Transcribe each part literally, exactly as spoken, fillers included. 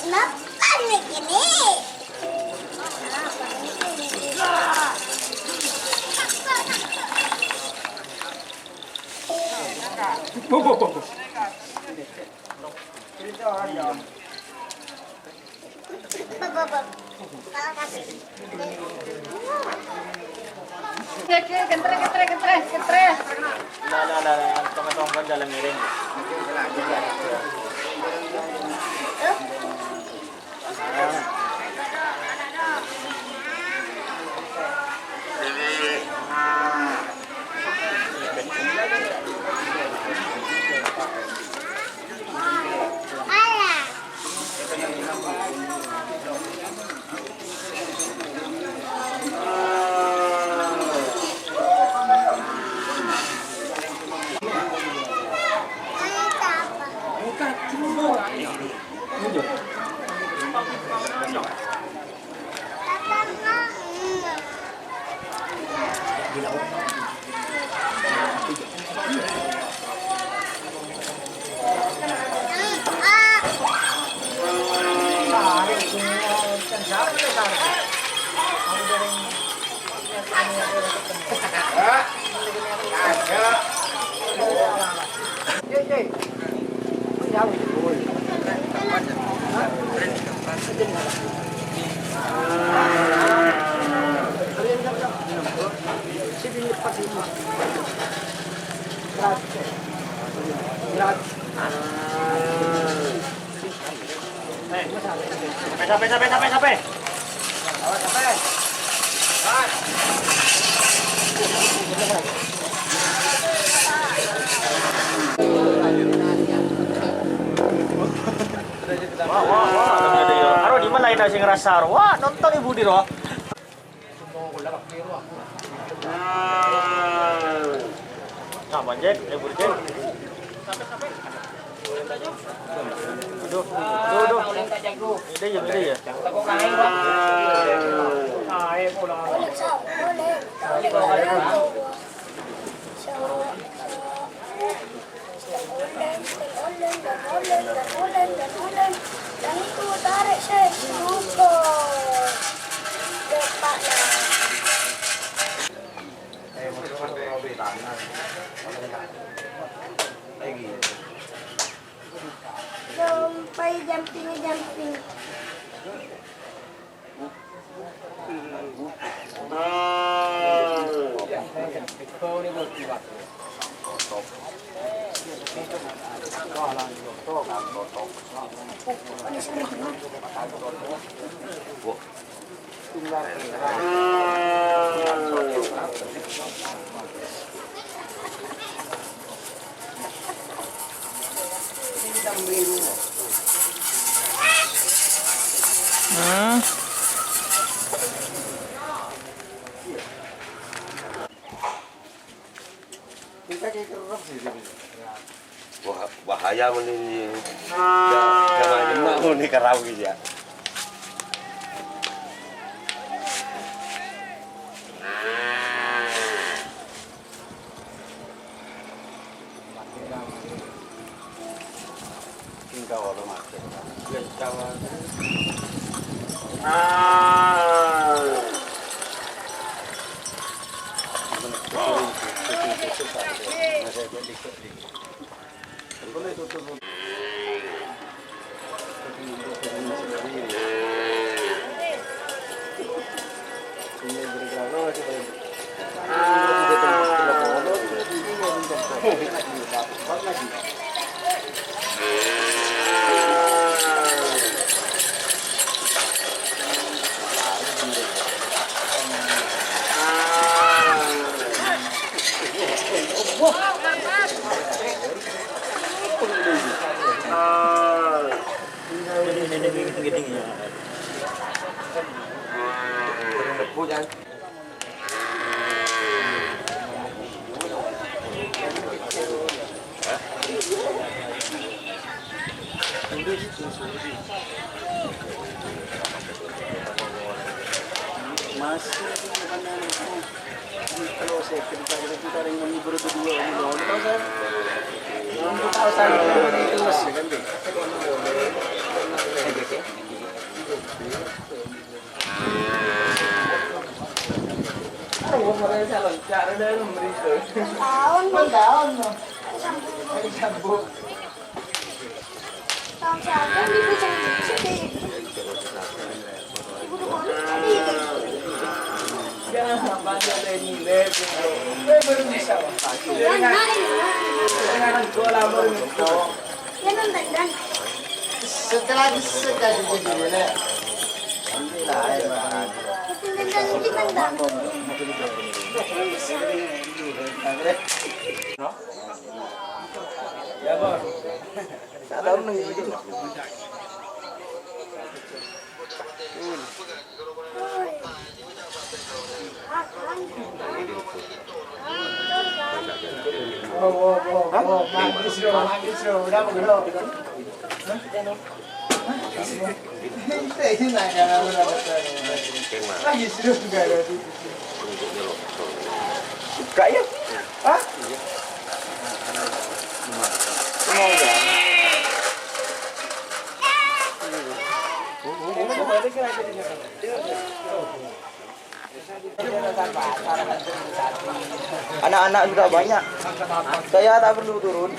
Kenapa nih gini? Kentre, kentre, kentre, kentre. Lah, lah, lah, lah, tong-tong kan jalan miring. Sape, sape, sape, sape, sape? Wah, wah, wah. Aro, dimma laènna sè ngrasa, aro? Wah, nonton ibu di, ro. Nah, Bang Jack, eh, Bu Jack. Aduh, aduh, aduh. Ini ya, ini ya. Ulen, ulen, ulen. Yang itu tarik saya, lupa. Cepatlah. Sampai jumping, jumping. Hmm. Wah, bahaya mon ini. Jangan, jangan kena mon ini kerau gitu ya. Masih. Taon, taon. Taon saja di bujang sedih. Ibu tuh mau sedih. Ya, banyak lagi, Beb. Beb, baru bisa. Ya, nah, ini, nah, ini. Ya, nonton, Dan. Setelah disekat itu gimana? Itu, Dan, itu, Dan. Suka ya? Hah? Semua ya. Anak-anak juga banyak. Saya tak perlu turun.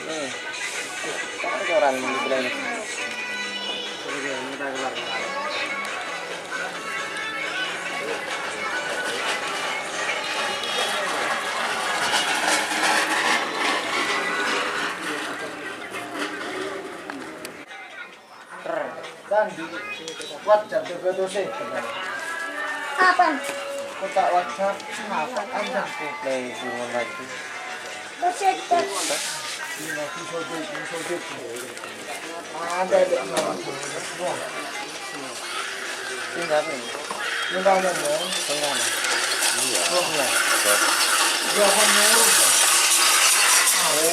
Hmm. Kan orang bilang. Dan di WhatsApp juga tuh sih. Kapan? Kota WhatsApp, kenapa? Ada sih. Nih, gimana lagi? Bersedot. Ini lagi sodok, ini sodok. Ada, ada. Wah. Tinggal nih. Tinggal nih, ya. Tinggal nih. Iya. Oh, iya. Iya, kan, ya. Oh,